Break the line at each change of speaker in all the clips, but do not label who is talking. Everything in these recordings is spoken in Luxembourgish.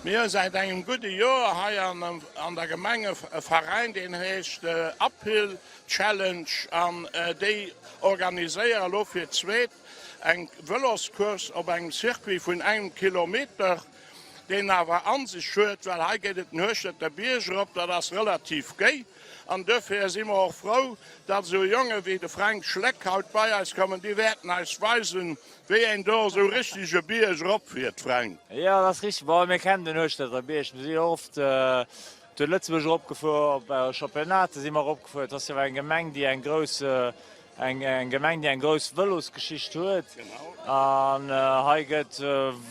Mir hu säit engem gudde Joer hei an der Gemeng e Veräin, deen heescht Uphill Challenge an déi organiséiere elo fir d'zweet eng Vëloscourse op engem Circuit vun engem Kilometer, deen awer an sech huet, well hei geet et den Hueschterter Bierg erop, dat ass relativ géi. An duerfir si mer och frou, datt esou Jonge wéi de Fränk Schleck haut bei eis kommen. Déi wäerten eis weisen, wéi een do esou richteg e Bierg eropfiert, Fränk.
Jo, dat ass richteg. Bon, mir kennen den Hueschterter Bierg. Mir si jo oft zu Lëtzebuerg eropgefuer, op Championnaten si mer eropgefuer. Et ass jo eng Gemeng, déi eng grouss, eng Gemeng, déi eng grouss Vëlosgeschicht huet. An hei gëtt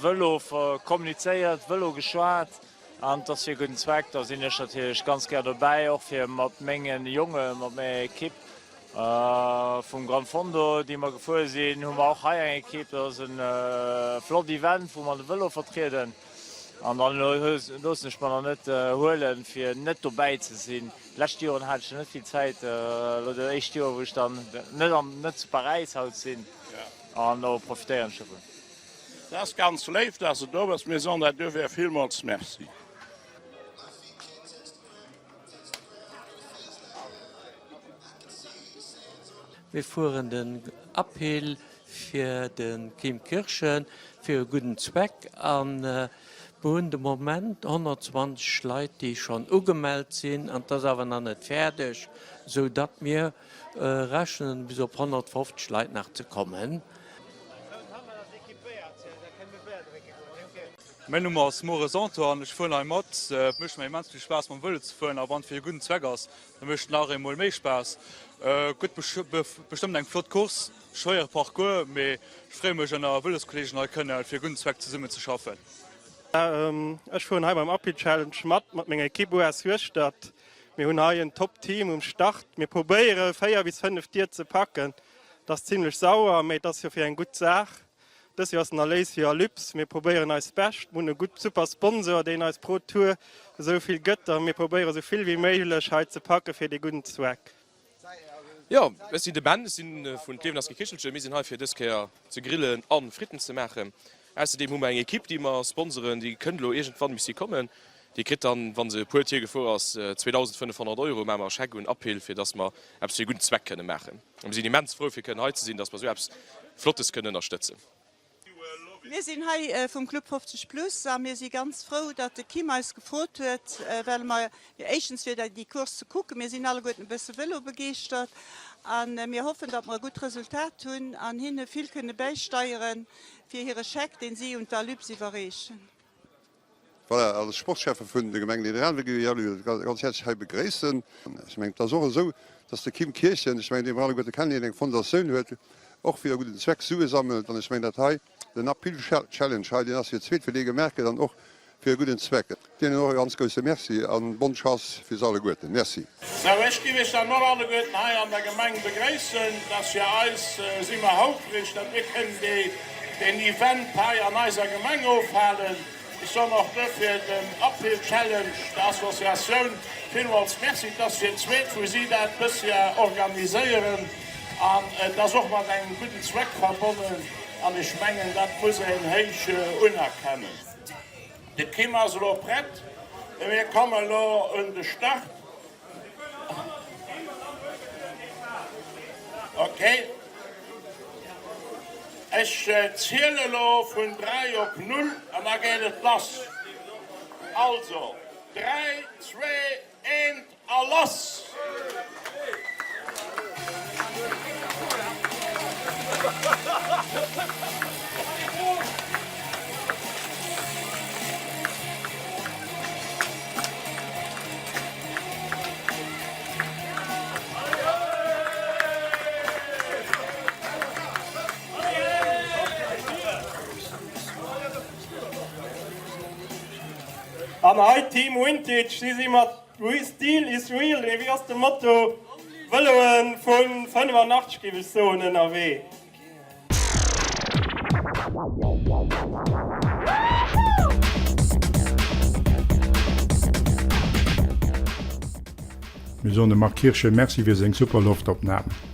Vëlo kommunizéiert, Vëlo geschwat. An et ass fir e gudden Zweck, da sinn ech natierlech ganz gär dobäi, och fir mat menge Jongen, mat menger Ekipp vum Gran Fondo, déi mer gefuer sinn, hu mer och hei eng Ekipp. Dat ass e flott Event, wou mer de Vëlo vertrieden. An dann loossen ech mer nach net huelen, fir net dobäi ze sinn. D'lescht Joren hat ech jo net vill Zäit, elo dat éischt Joer, wou ech dann net zu Paräis haut sinn an do profitéieren ech dovun.
Dat ass ganz léif, dass de do bass. Mir soen der duerfir villmools Merci.
Mir fueren den Uphill fir de Kim Kirchen fir e gudden Zweck an mir hunn de Moment 120 Leit déi schonn ugemellt sinn an et ass awer nach net fäerdeg, sou datt mir rechnen bis op 150 Leit nach ze kommen.
Mäin Numm ass Mores Antoine, ech fueren hei mat. Et mécht mer immens vill Spaass mam Vëlo ze fueren a wann et fir e gudden Zweck ass, da mécht et nach eemol méi Spaass. Gëtt bestëmmt eng flott Course, schwéiere Parcours, mee ech freeë mech ënner Vëloskolleegen hei kënne fir e gudden Zweck zesummen ze schaffen.
Ech fueren hei beim Uphill Challenge mat, mat menger Ekipp US Hueschtert. Mir hunn hei en Top Team um Start. Mir probéiere 4 bis 5 Dier ze packen. Et ass zimlech sauer, mee et ass jo fir eng gutt Saach. Dës Joer ass den Erléis fir Alyps. Mir probéieren eist Bescht. Mir hunn e gutt super Sponsor, deen eis pro Tour esou vill gëtt a mir probéiere esou vill wéi méiglech hei ze packe fir dee gudden Zweck.
Jo, ech sinn de Ben, ech sinn vun D'Liewen ass kee Kichelchen. Mir sinn hei fir dës Kéier ze grillen an Fritten ze maachen. Ausserdeem hu mer eng Equipe déi mer sponsoren, déi kënnt elo iergendwann misst si kommen. Déi kritt dann, wa se e puer Tier gefuer ass, 2.500 Euro. Maache mer e Scheck un Uphill fir dass mer eppes fir e gudden Zweck kënne maachen. A mir sinn immens frou fir kënnen hei ze sinn, dass mer esou eppes Flottes kënnen ënnerstëtzen.
Mir sinn hei vum Club 50 Plus a mir si ganz frou, datt de Kim eis gefrot huet, well mer éischtens fir déi Course ze kucken, mir sinn alleguerten e bësse Vëlo-begeeschtert a mir hoffen, datt mer e gutt Resultat hunn an hinne vill kënne bäisteiere fir hire Scheck, deen si un d'Alyps iwwerreechen.
Voilà, als Sportschäffe vun der Gemeng Nidderaanwen géif ech alleguerte ganz häerzlech hei begréissen. Ech mengen, et ass och esou, dass de Kim Kirchen, ech mengen, dee mer alleguerte kennen, deen eng Fondatioun huet, och fir e gudden Zweck Sue sammelt. An ech mengen, dat hei, den Uphill Challenge hei, deen ass fir d'zweet, fir dee gemaach gëtt an och fir e gudden Zweck. Deenen och e ganz grousse Merci an bonne Chance fir se alleguerten. Merci.
Sou, ech giff iech dann och alleguerten hei an der Gemeng begréissen. Et ass fir eis, si mer houfreg, datt mir kënnen dee, deen Event hei an eiser Gemeng ofhalen. Ech soen och duerfir dem Uphill Challenge, der Associatioun, villmools Merci. Et ass fir d'zweet, wou si dat dës Joer organiséieren an et ass och mat engem gudden Zweck verbonnen an ech mengen, dat muss een héich unerkennen. De Kim ass elo prett. Mir kommen elo un de Start. Ok. Ech ziele elo vun 3 op 0 an da geet et lass. Also, 3, 2, 1 a lass!
An hei Team Vintage, si si mat Steel is real, nee wéi ass de Motto, Vëloen vun 85 géif ech soen ënnerwee.
Mir soen dem Marc Kirchen Merci fir seng super Loftopnahmen.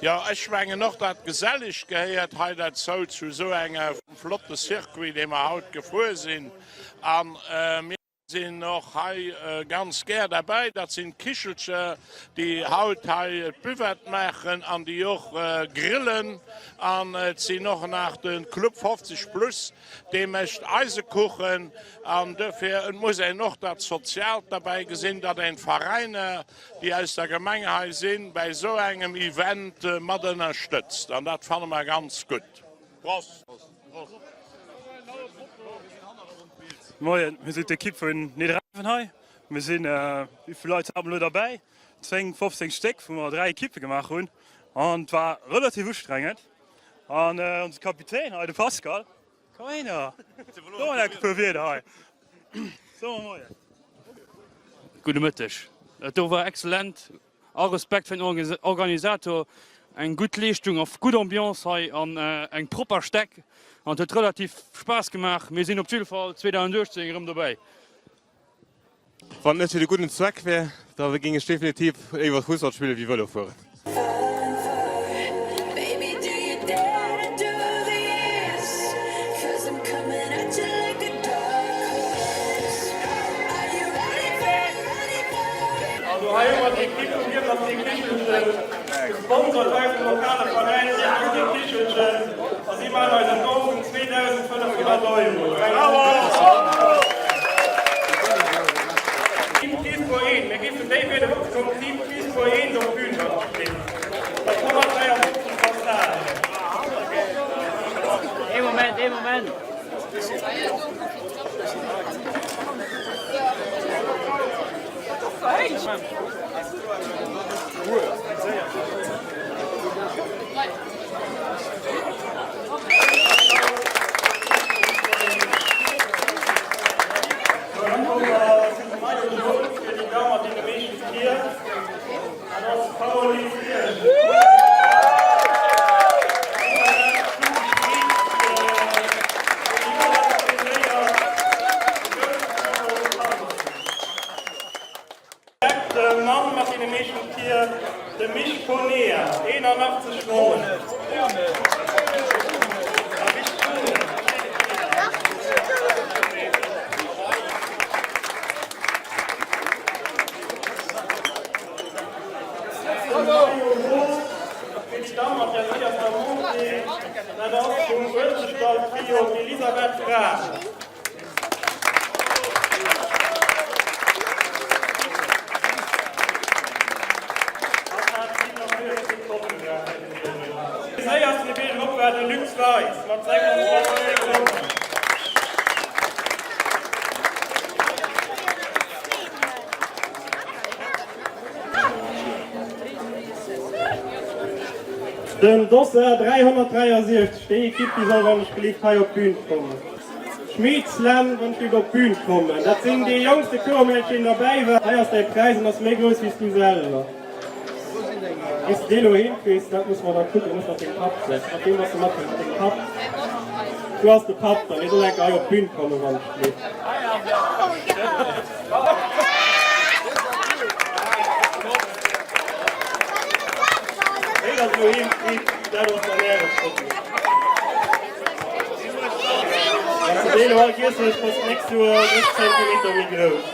Jo, ech mengen och, dat Geselligt gehéiert hei derzou, zu esou engem flotte Circuit, dee mer haut gefuer sinn. A mir sinn och hei ganz gär derbäi. Dat sinn d'Kichelcher, déi haut hei d'Buvette maachen an déi och grillen. An et sinn och nach de Club 50 Plus, dee mécht Eisekuchen. An duerfir, et muss een och dat Soziaalt derbäi gesinn, datt een d'Veräiner, déi aus der Gemeng hei sinn, bäi esou engem Event mat ënnerstëtzt. An dat fanne mer ganz gutt. Prost!
Moien, mir sinn d'Ekipp vun Nidderaanwen hei. Mir sinn, wéi vill Leit hate mer elo derbäi? 10, 15 Stéck, wou mer 3 Ekippe gemaach hunn. An et war relativ ustrengend. An onse Kapitän hei, de Pascal, komm hinner, so mol e puer Wierder hei. So mol Moien.
Gudde Mëtteg. Dat do war excellent. All Respekt fir den Organisator.
Eng gutt Leeschtung a gutt Ambiance hei an eng propper Steck an et huet relativ Spaass gemaach. Mir sinn op jidde Fall 2018 erëm dobäi.
Wann et net fir de gudden Zweck wär, da géing ech definitiv léiwer Fussball spillen wéi Vëlo fueren.
Also hei hu mer d'Ekipp vum Liewertee Kichelchen, gesponsert hei vum lokale Veräin Liewertee Kichelchen a si maachen eis en Don vun 2.500 Euro. Bravo! Team Piiss 1, mir géifen déi bieden opzekommen, Team Piiss 1 op d'Bün wann et geet. Mat 153 Passagen.
Ee Moment, ee Moment!
De Mann mat deene meeschten Tier, de Mich Konea, 81 Ronnen. Fir déi Damm mat der séierster Montée, dat ass vum Uelzechtdall-Trio d'Elisabeth Graf. Dee séiersten de Bierg erop war de Luc Weis mat 26 Sekonnen. Den Dossard 363, déi Ekipp déi soll wann ech gelift hei op d'Bün kommen. Schmieds Len, wann ech gelift op d'Bün kommen. Dat sinn déi jonkste Chouermeedchen derbäi war. Hei ass däi Präis en ass méi grouss wéi s du selwer. Wéi s de dee lo heem kriss, dat musse mer da kucken. Muss mat dengem Papp schwätzen. Mat weem bass de matkomm? Mat dengem Papp? Du ass de Papp dann. Dee soll enke hei op d'Bün kommen, wann ech gelift. Wéi der se doheem kritt, dat ass dann äre Problem. Wann s de deen elo all giess hues, bass d'nächst Joer 30 Zentimeter méi grouss.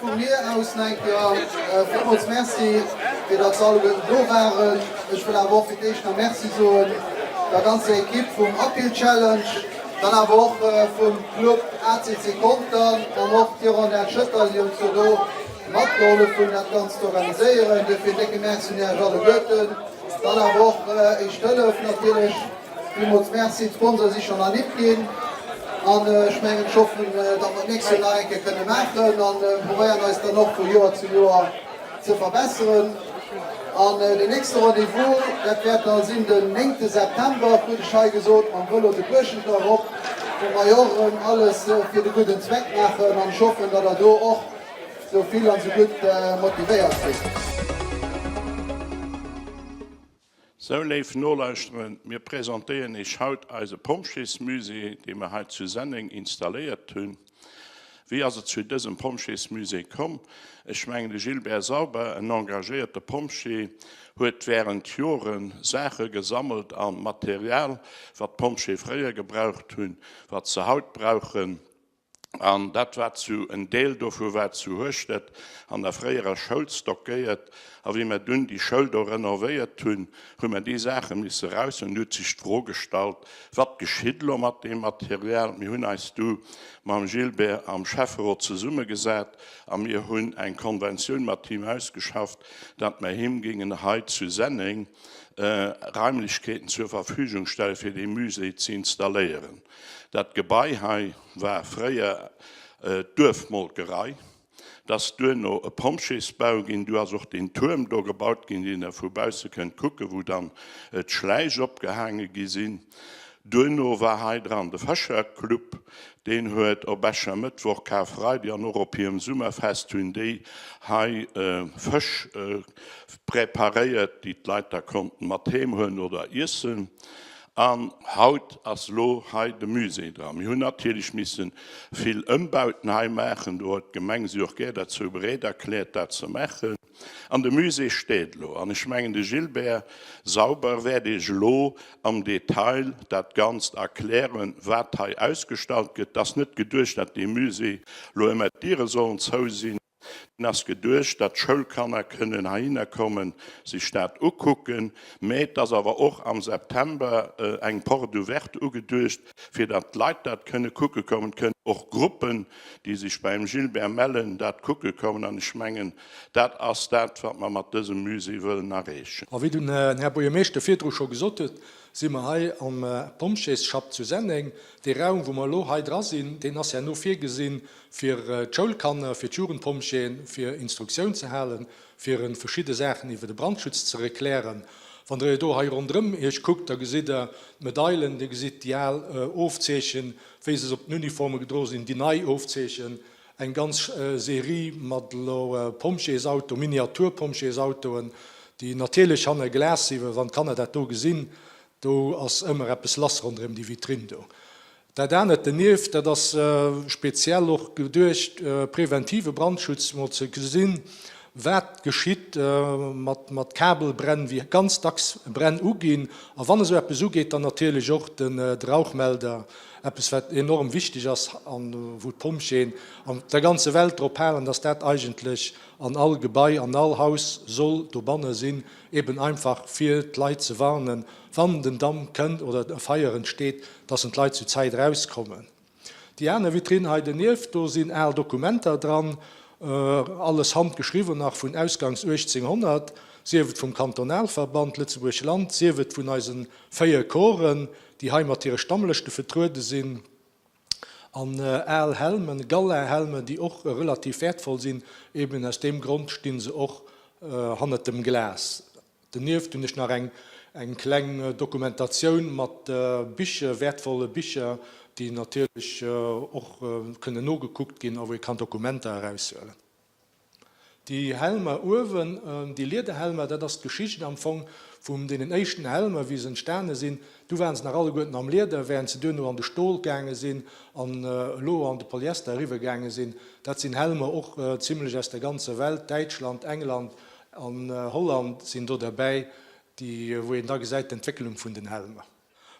Vu mir aus nach eng Kéier villmools Merci, fir datt se alleguerten do waren. Ech wëll awer och fir d'éischt nach Merci soen der ganzer Ekipp vum Uphill Challenge, dann awer och vum Club ACC Contern an och d'Hirondelle Schëtter, déi ons jo do matgehollef hunn, dat Ganzt ze organiséieren. Duerfir en décke Merci un Iech alleguerten. Dann awer och Éischt Hëllef natierlech. Villmools Merci, d'Sponsore si schonn ernimmt ginn an ech mengen, ech hoffen, datt mer d'nächst Joer nach eng Kéier kënne maachen an probéieren eis dann och vu Joer zu Joer ze verbesseren. An den nächste Rendez-vous, dat wäert da sinn den néngte September, krut ech hei gesot, mam Vëlo de Buerschenter erop, wou mer jo och erëm alles fir de gudden Zweck maachen an ech hoffen, datt der do och esou vill an esou gutt motivéiert sidd.
Sou, léif Nolauschterer, mir presentéieren Iech haut eise Pompjeesmusée, dee mer hei zu Senneng installéiert hunn. Wéi ass et zu dësem Pompjeesmusée komm? Ech mengen, de Gilbert Sauber, en engagéierte Pompjee, huet wärend Jore Saache gesammelt a Material, wat d'Pompjee fréier gebraucht hunn, wat se haut brauchen. An dat war zu, en Deel dovu war zu Hueschtert an der fréierer Schoul stockéiert. A wéi mer dunn déi Schoul do renovéiert hunn, hu mer déi Saache misse raus. An du huet sech d'Fro gestallt, Wat geschitt elo mat deem Material? Mir hunn eis du mam Gilbert am Schäfferot zesummegesat a mir hunn eng Konventioun mat him ausgeschafft, datt mer him géingen hei zu Senneng Raimlechkeeten zur Verfügung stelle fir dee Musée ze installéieren. Dat Gebai hei war fréier d'Duerfmolkerei. Et ass duerno e Pompjeesbau ginn. Du ass och deen Tuerm do gebaut ginn, deen Der vu bausse kënnt kucken, wou dann d'Schläich opgehaange gi sinn. Duerno war hei dran de Fëscherclub, deen huet op Äschermëttwoch, Karfreidi an och op hirem Summerfest hunn déi hei Fësch preparéiert, déi d'Leit da konnten mat heem huelen oder iessen. An haut ass elo hei de Musée dran. Mir hunn natierlech misse vill Ëmbauten hei maachen, do huet d'Gemeng sech och gär derzou bereet erkläert, dat ze maachen. An de Musée steet elo. An ech mengen, de Gilbert Sauber wäert Iech elo am Detail dat Ganzt erklären, wat hei ausgestallt gëtt. Et ass net geduecht, datt dee Musée elo ëmmer d'Diere sollen zou sinn. En ass geduecht, datt d'Schoulkanner kënnen heihinner kommen, sech dat ukucken. Mä et ass awer och am September eng Porte ouverte ugeduecht, fir datt d'Leit dat kënne kucke kommen. Et kënnen och Gruppen, déi sech beim Gilbert mellen, dat kucke kommen. An ech mengen, dat ass dat, wat mer mat dësem Musée wëllen erreechen.
A wéi den Här Buergermeeschter virdru scho gesot huet, si mer hei am Pompjeesschapp zu Senneng. Dee Raum, wou mer elo hei dra sinn, deen ass herno virgesinn, fir d'Schoulkanner, fir d'Jugendpompjeeën, fir Instruktioun ze halen, fir en verschidde Saachen iwwer de Brandschutz ze reklären. Wann Der do hei ronderëm Iech kuckt, da gesitt Der d'Medailen, Dir gesitt déi al Ofzeechen, wéi se op den Uniforme gedro sinn, déi nei Ofzeechen, eng ganz Serie mat elo Pompjeesauto, Miniaturpompjeesautoen, déi natierlech hanner Glas sinn, well wann d'Kanner dat do gesinn, do ass ëmmer eppes lass ronderëm déi Vitrinn do. Dat anert donieft, dat ass speziell och geduecht, preventive Brandschutz, mol ze gesinn, wat geschitt mat Kabelbränn, wéi ganz dacks Bränn uginn. A wann esou eppes ugeet, dann natierlech och de Rauchmelder, eppes wat enorm wichteg ass a wou d'Pompjeeën an der ganze Welt drop halen, dass dat eigentlech an all Gebai, an all Haus soll dobanne sinn, eben einfach fir d'Leit ze warnen, wann den Damp kënnt oder e Feier entsteet, dass en d'Leit zu Zäit erauskommen. Déi aner Vitrinn hei donieft, do sinn al Dokumenter dran, alles handgeschriwwen nach vun ausgangs 1800, sief et vum Kantonalverband Lëtzebuerg Land, sief et vun eise 4 Corpsen, déi hei mat hire Stammlëschte vertruede sinn, an al Helmen, Galahelmen, déi och relativ wäertvoll sinn, eben aus deem Grond sti se och hannert dem Glas. Donieft hunn ech nach eng eng kleng Dokumentatioun mat Bicher, wäertvolle Bicher, déi natierlech och kënnen nogekuckt ginn a wou ee kann Dokumenter eraushuelen. Déi Helmer uewen, déi Liederhelmer, dat ass d'Geschicht am Fong vum deenen éischten Helmer, wéi se entstane sinn. Du waren se nach alleguerten am Lieder, während se duerno an de Stol gaange sinn an elo an de Polyester eriwwer gaange sinn. Dat sinn Helmer och zimlech aus der ganzer Welt, Däitschland, England, An Holland sinn do derbäi, déi wou een da gesäit d'Entwécklung vun den Helmer.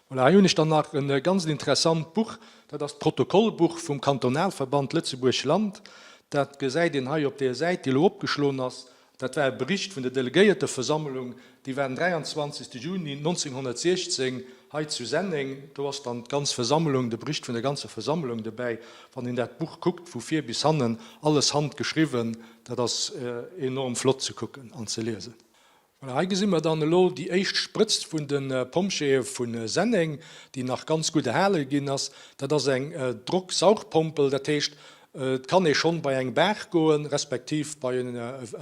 Voilà, hei hunn ech dann nach e ganz interessant Buch, dat ass d'Protokollbuch vum Kantonalverband Lëtzebuerg Land. Dat gesäit een hei op där Säit, déi elo opgeschloen ass. Dat war e Bericht vun der Delegéierteversammlung, déi war den 23. Juni 1916 hei zu Senneng. Do ass dann d'ganz Versammlung, de Bericht vun der ganzer Versammlung dobäi. Wann een dat Buch kuckt, vu vir bis hannen, alles handgeschriwwen, Dat ass enorm flott ze kucken an ze liesen. Voilà, hei gesi mer dann elo déi éischt Sprëtz vun de Pompjeeë vu Senneng, déi nach ganz gutt erhale ginn ass. Dat ass eng Drocksaugpompel, dat heescht, et kann ee schonn bei eng Baach goen, respektiv bei e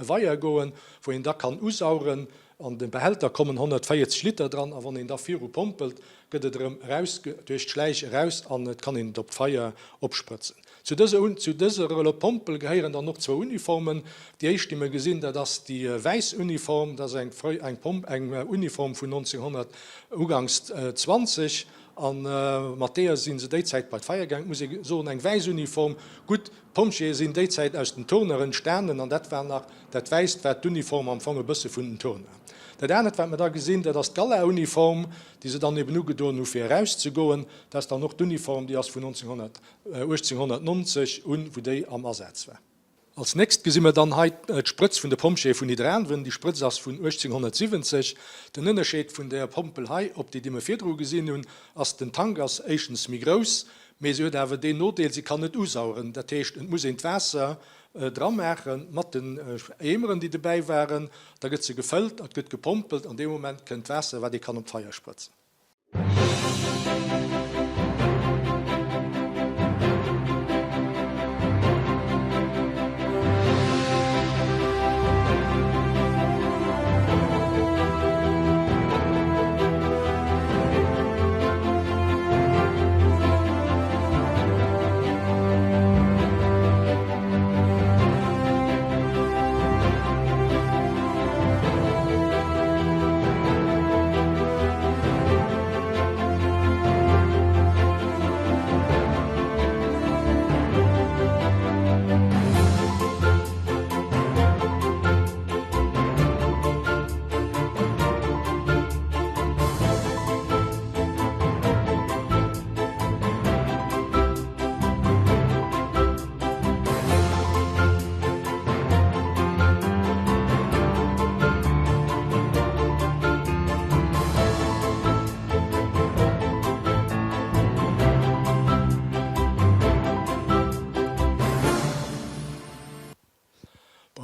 Weier goen, wou een da kann usaugen. An de Behälter kommen 140 Liter dran a wann een da viru pompelt, gëtt et erëm eraus duerch d'Schläich eraus an et kann een et op d'Feier opsprëtzen. Zu dëser zu dëser Pompel gehéieren dann och zwou Uniformen. Déi éischt, déi mer gesinn, dat ass déi wäiss Uniform. Dat ass eng frëi eng Pomp eng Uniform vun 1900 uganks 20 a mat deeër si se déi Zäit bei d'Feier gaangen. Et muss ee soen, eng wäiss Uniform, gutt, d'Pompjeeë sinn déi Zäit aus den Turner entstanen an dat war nach dat Wäisst war d'Uniform am Fong e bësse vun den Turner. Dat anert, wat mer da gesinn, dat ass d'Gala-Uniform, déi se dann eben ugedoen hu fir erauszegoen. Dat ass dann och d'Uniform, déi ass vun 1900. 1890 un, wou déi am Asaz war. Als nächst gesi mer dann hei d'Sprëtz vun de Pompjeeë vun Nidderaanwen. Déi Sprëtz ass vun 1870. Den Ënnerscheed vun där Pompel hei op déi, déi mer virdru gesinn hunn, ass, den Tank ass éischtens méi grouss, mee se huet awer deen Nodeel, se kann net usaueren. Dat heescht, et muss een d'Waasser dramaache mat den Eemeren, déi dobäi waren, da gëtt se gefëllt, et gëtt gepompelt an dee Moment kënnt d'Waasser, wat ee kann op d'Feier sprëtzen.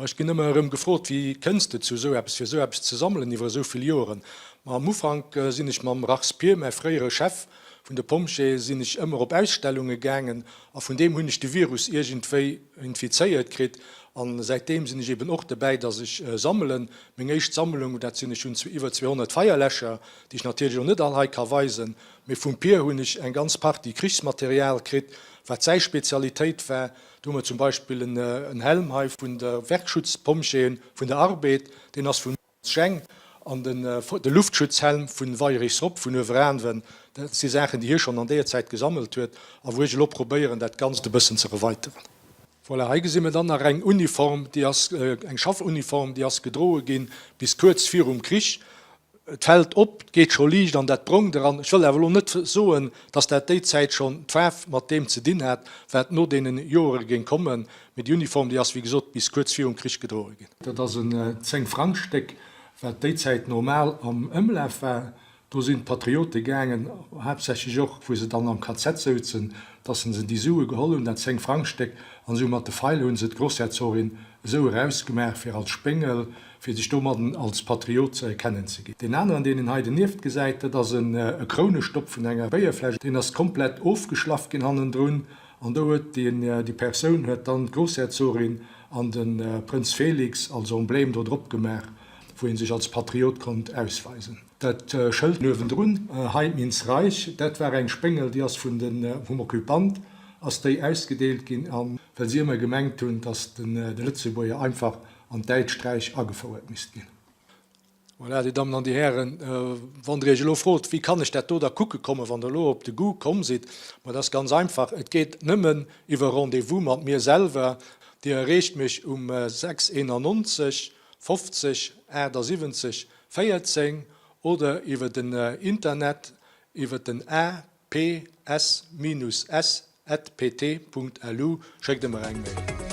Ma ech ginn ëmmer erëm gefrot, Wéi kënns de zu esou eppes, fir esou eppes ze sammelen iwwer esou vill Joeren? Ma am Ufank sinn ech mam Rachs Pier, mäi fréiere Chef vun de Pompjeeë, sinn ech ëmmer op Ausstellunge gaangen a vun deem hunn ech de Virus iergendwéi infizéiert kritt an säitdeem sinn ech eben och dobäi, dass ech sammelen. Meng éischt Sammlung, dat sinn, ech hunn iwwer 200 Feierläscher, déi ech natierlech och net all hei ka weisen, mee vum Pier hunn ech eng ganz Partie Krichsmaterial kritt, wat säi Spezialitéit war. Do hu mer zum Beispill en Helm hei vun der Werkschutzpompjeeën vun der Arbed, deen ass vun Jeng, an de Luftschutzhelm vun Weirichsrob vun Ueweraanwen. Dat si Saachen, déi hie schonn an deeër Zäit gesammelt huet a wou ech elo probéieren, dat Ganzt e bëssen ze erweiteren. Voilà, hei gesi mer dann nach eng Uniform, déi ass eng Schaffuniform, déi ass gedroe ginn bis kuerz virum Krich. Et fält op, et geet scho liicht an dat Brongt eran. Ech wëll awer elo net soen, dass dat déi Zäit schonn d'Faarf mat deem ze dinn hat, wat no deene Joere géing kommen. Mee déi Uniform, déi ass, wéi gesot, bis kuerz virum Krich gedroe ginn. Dat ass en Zéngfrangstéck, wat déi Zäit normal am Ëmlaf war. Do sinn d'Patriote gaangen, haaptsächlech och, wou se dann am KZ souzen, dass se déi Sue geholl hunn, dat Zéngfrangstéck, an se hu mat de Feil hu se d'Grossherzogin esou erausgemaach, fir als Spéngel, fir sech domadden als Patriot ze erkennen ze ginn. Deen aneren, deen een hei donieft gesäit, dat ass e Krounestopp vun enger Béierfläsch. Deen ass komplett ofgeschlaff ginn hannendrun, an do huet déi Persoun huet dann d'Grossherzogin an de Prënz Félix als Emblème do drop gemaach, wou ee sech als Patriot konnt ausweisen. Dat Schëld uewendrun, Heim ins Reich, dat war eng Spéngel, déi ass vun de vum Occupant ass déi ausgedeelt ginn, a well si ëmmer gemengt hunn, datt de Lëtzebuerger einfach an d'Däitscht Räich agefouert misst ginn. Voilà, Dir Dammen an Dir Hären, wann Der Iech elo frot, wéi kann ech dat do da kucke kommen, wann Der elo op de Goût komm sidd, ma dat ass ganz einfach, et geet nëmmen iwwer Rendez-vous mat mir selwer. Dir erreecht mech um 6 91 50 78 14 oder iwwer den Internet iwwer den aps-s at pt.lu. Schéckt ëmmer eng Mail.